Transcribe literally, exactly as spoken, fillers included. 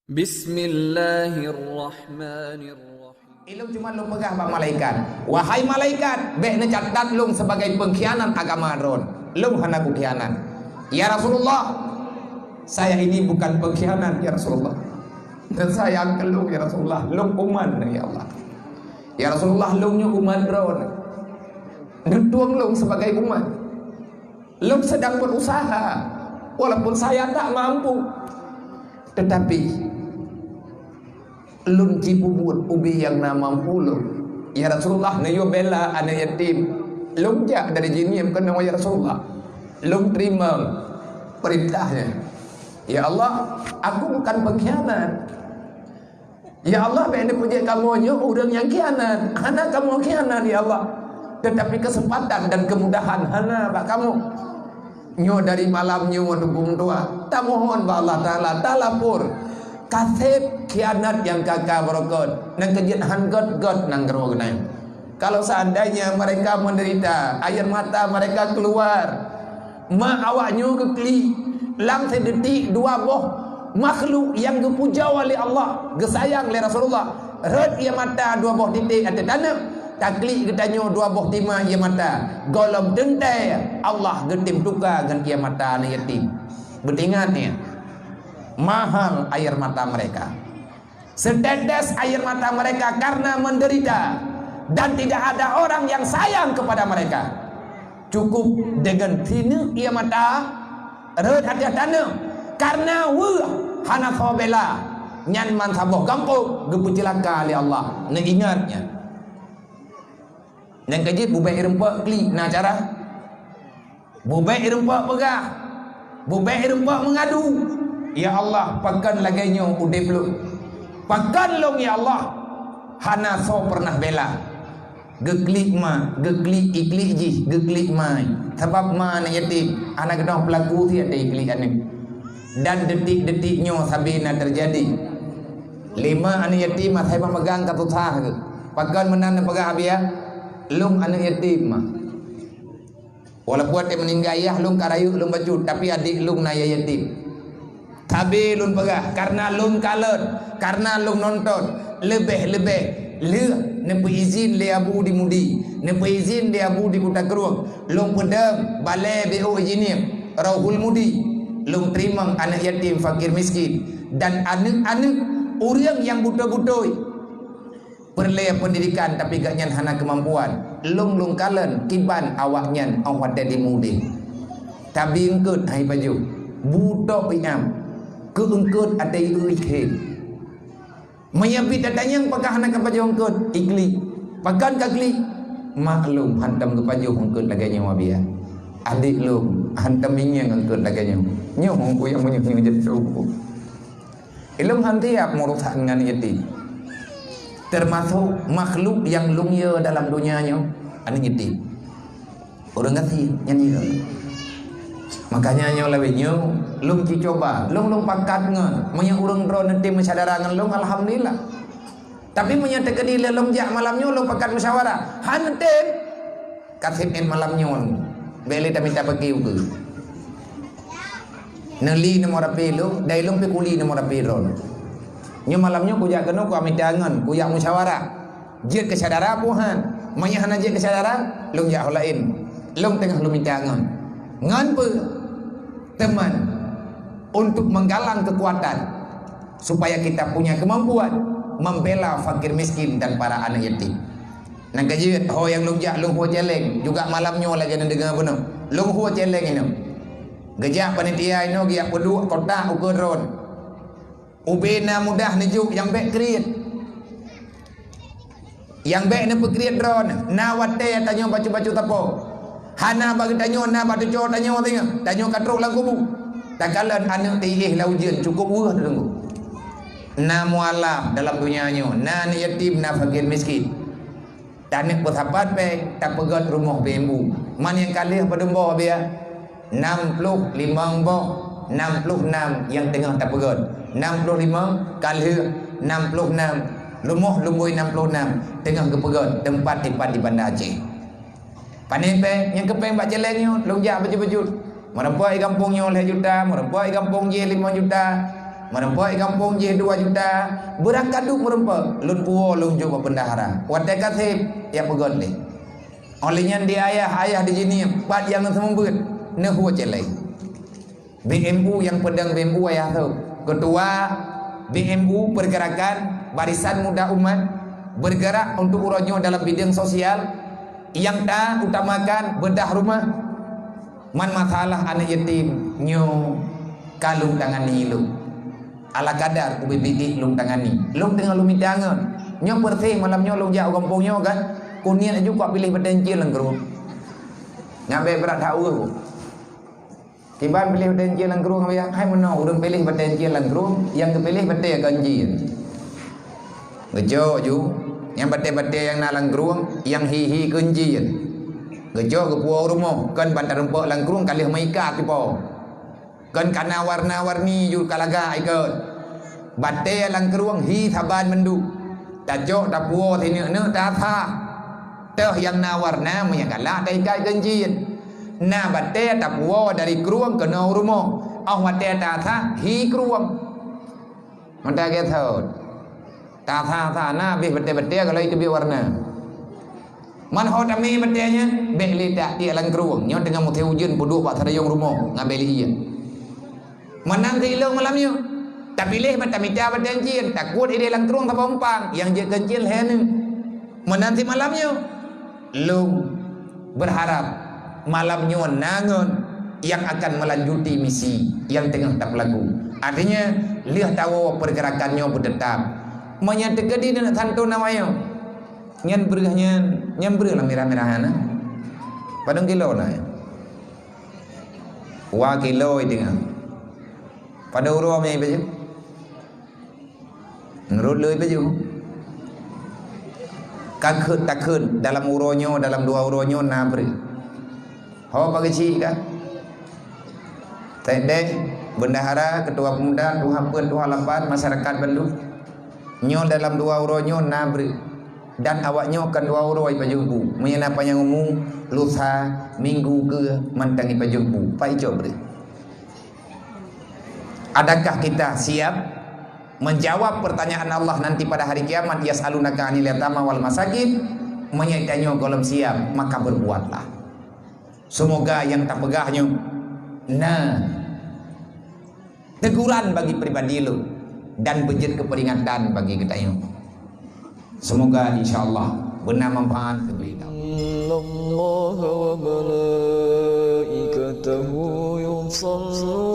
Bismillahirrahmanirrahim. Ilôn cuma lôn peugah bak malaikat, "Wahai malaikat, bék neucatat lôn sebagai pengkhianat agama droen. Lôn hana kukhianat." "Ya Rasulullah, saya ini bukan pengkhianat, ya Rasulullah. Dan saya keu lôn, ya Rasulullah, lôn umat, ya Allah. Ya Rasulullah, lôn nyoe umat droen. Neutueng lôn sebagai umat. Lôn sedang berusaha, walaupun saya tak mampu. Tetapi lôn jipubuet ubé nyang na mampu lôn. Ya Rasulullah, neuyue bela aneuk yatim. Lôn jak dari jihnyan keunoe, ya Rasulullah. Lôn teurimong peurintah nyan. Ya Allah, aku bukan pengkhianat. Ya Allah, bék neupeujeuet kamoe nyoe ureuëng nyang khianat. Hana kamoe khianat, ya Allah. Tetapi keuseumpatan dan keumudahan hana bak kamoe. Nyoe dari malam nyoe, Teungku Meutuah, tamohon bak Allah Taala, talapor kaseb khianat nyang ka ka beurokot, nyang keujeuet han gét-gét nanggroe geuhnyan. Kalau seandainya mereka menderita, air mata mereka keluar, ma awak nyoe geuklik, lam sidetik dua boh makhluk nyang geupuja lé Allah, geusayang lé Rasulullah, rhot ie mata dua boh titek ateueh taneuk, taklik geutanyoe dua boh tima ie mata, gohlom teuntée Allah geutem tuka ngon ie mata aneuk yatim. Beutingat nyan, mahal air mata mereka. Setetes air mata mereka karena menderita, dan tidak ada orang yang sayang kepada mereka. Cukup dengan sineuk ie mata rhot ateueh taneuk, karena weueh hana soe bela, nyan man saboh gampông geupeuceulaka lé Allah. Neuingat nyan. Nyang keujeuet bubek ireumpeuk klik na cara. Bubek ireumpeuk peugah. Bubek ireumpeuk meungadu. Ya Allah, pakon lagée nyoe udeb lôn? Pakon lôn, ya Allah, hana soe peureunah bela? Geuklik ma, geuklik iklik jih, geuklik ma. Sabab ma aneuk yatim, hana keudroe peulaku siat iklik aneuk. Dan detik-detik nyoe sabe na teujadi. Lima aneuk yatim asai memegang ka susah geuh. Pakon meunan neupeugah, "Abiya, lôn aneuk yatim ma. Walaupun watée meuninggai yah lôn ka rayeuk lôn bacut, tapi adék lôn na nyang yatim." Sabe lôn peugah, karena lôn kalon, karena lôn nonton, leubeh-leubeh lheueh neupeuizin lé Abu di Mudi, neupeuizin lé Abu di Kuta Krueng, lôn peudong balée B O Engineer, Rauhul Mudi, lôn teurimong aneuk yatim fakir miskin, dan aneuk-aneuk ureuëng nyang beutôi-beutôi peureulée peundidikan, tapi gobnyan hana keumampuan. Lôn-lôn kalon kiban awaknyan óh watée di Mudi. Tabi eungkot hai pajoh, butok iam, keu eungkot ateueh ié ikhem. Meunyoe pih tatanyong pakon hana kapajoh eungkot, iklik. Pakon ka klik? Mak lôn hantom geupajoh eungkot lagée nyoe, Abiya. Adék lôn hantom ingieng eungkot lagée nyoe. Nyoe Teungku nyang meunyoe-nyoe jeuet Teungku. Ilôn han siab meurusak ngon yatim. Teumasok makhluk nyang lôn yö dalam donya nyoe, aneuk yatim. Ureuëng gasien nyan yö. Makanya nyoe lawét nyoe, lôn jicuba, lôn, lôn pakat ngon. Meunyoe ureuëng droeneuh tem meusyedara ngon lôn, alhamdulillah. Tapi meunyoe teukeudi lé lôn jak malam nyoe, lôn pakat musyawarah. Han tem. Ka seb 'et malam nyoe, bék lé tamita peuki ukeue. Neuli neumoe rapé lôn, dai lôn pih kuli neumoe rapé droeneuh. Nyoe malam nyoe kujak keunoe, kujak mita ngon, kujak musyawarah. Jeuet keu syedara peue han? Meunyoe hana jeuet keu syedara, lôn jak ho laén. Lôn teungoh lôn mita ngon. Ngon peue? Teuma untuk menggalang kekuatan supaya kita punya kemampuan membela fakir miskin dan para anak yatim. Nyang keujeuet, ho nyang lôn jak lôn hue céléng, juga malam nyoe lagée neudeungoe bunoe. Lôn hue céléng inoe. Geujak panitia inoe geujak peuduek kotak ukeue droeneuh. Ubé na mudah neujok nyang bék kriet. Nyang bék neupeukriet droeneuh, na watée tanyoe bacut-bacut sapo. Hana bak geutanyoe, na bak tucoe tanyoe teungoh, tanyoe ka trok lam kubu. Takalon aneuk teuiéh lam ujeuen cukôp weueh teungku. Na mualaf dalam donya nyoe, na aneuk yatim, na fakir miskin. Taneuk peusapat péng, tapeugét rumoh beuimbu. Man nyang ka lheueh padum boh, Abiya? Nam ploh limong boh, nam ploh nam nyang teungoh tapeugét. Nam ploh limong ka lheueh, nam ploh nam, rumoh lumbôi nam ploh nam teungoh geupeugét, teumpat dipat di Banda Aceh. Pané péng, nyang keu péng bak céléng nyoe, lôn jak bacut-bacut. Meureumpok i gampông nyoe lhée juta, meureumpok i gampông jéh limong juta. Meureumpok gampông jih dua juta, beurangkat duek meureumpok, lôn puwoe lôn jok bak bendahara. Watèe ka sép, ya peugöt lé. Óh lheueh nyan di ayah, ayah di jinih, pat nyang seumeubeuet, neuh woe célé. B M U nyang peudong B M U ayah teuh. Ketua B M U Pergerakan Barisan Muda Umat bergerak untuk uroe nyoe dalam bidang sosial nyang ta utamakan beudah rumoh. Man masalah aneuk yatim nyoe ka lôn tangani lôn. Ala kadar ubé biet lôn tangani. Lôn teungoh lôn mita ngon. Nyoe peureuseh malam nyoe lôn jak u gampông nyoe kan. Kuniet aju kupiléh batèe cil lam krueng. Nyan bèk brat that ureueng. Kiban piléh batèe cil lam krueng, hai meunoe ureueng piléh batèe cil lam krueng, nyang geupiléh batèe kon jin. Geucok ju, nyang batèe-batèe nyang na lam krueng, nyang hi-hi kon jin. Geucok geupuwoe u rumoh, kon ban tarumpok lam krueng ka lheueh meuika kipoh. Kon kana warna-warni ju ka lagak ikot. Batèe lam krueng hi saban mandum. Tacok tapuwoe sineuk-neuk tasah. Teuh nyang na warna meunyo galak taikai kon jin. Na batèe tapuwoe dari krueng keunoe u rumoh. Óh watèe tasah hi krueng. Meunan gét thot. Tasah-sah na abéh batèe-batèe kalau iteubiet warna. Man ho tamé batèe nyan, bèk lé tak tiek lam krueng. Nyoe teungoh musém ujeuen peuduek bak sarayong rumoh ngon bèk lé ié. Meunan si ilôn malam nyoe. Tapiléh ban tamita batèe cil, takot idéh lam krueng saboh umpang, nyang jeuet kon cil lhèe neuk. Meunan si malam nyoe. Lôn berharap malam nyoe na ngon nyang akan melanjuti misi nyang teungoh tapeulaku. Artinya, lheueh tawoe pergerakan nyoe beuteutap. Meunyoe teukeudi neuneuk santôn awak nyoe, nyan breueh nyan, nyan breueh lam mirah-mirah nyan, nah. Padum kilo na? Dua kilo i teungoh. Padum uroe meuibayeue? Nurot lôn ibayeue. Ka kheueh takheun dalam uroe nyoe, dalam dua uroe nyoe na breueh. Ho pageucik ka? Tedeh, bendahara, ketua pemuda, tuha peuet, tuha lapan, masyarakat bandum. Nyoe dalam dua uroe nyoe na breueh. Dan awak nyoe kon dua uroe ipajoh bu. Meunyoe na panyang umu, lusa, minggu keu mantong ipajoh bu. Pai cok breueh. Adakah kita siap menjawab pertanyaan Allah nanti pada hari kiamat, "Yas'alunaka 'anil yatama wal masakin"? Meunyoe tanyoe gohlom siap, maka berbuatlah. Semoga nyang tapeugah nyoe na teguran bagi pribadi lôn dan beujeuet keu peuringatan bagi geutanyoe. Semoga insya Allah beuna manfaat keu geutanyoe. Innallaha wa malaikatahu yusalluna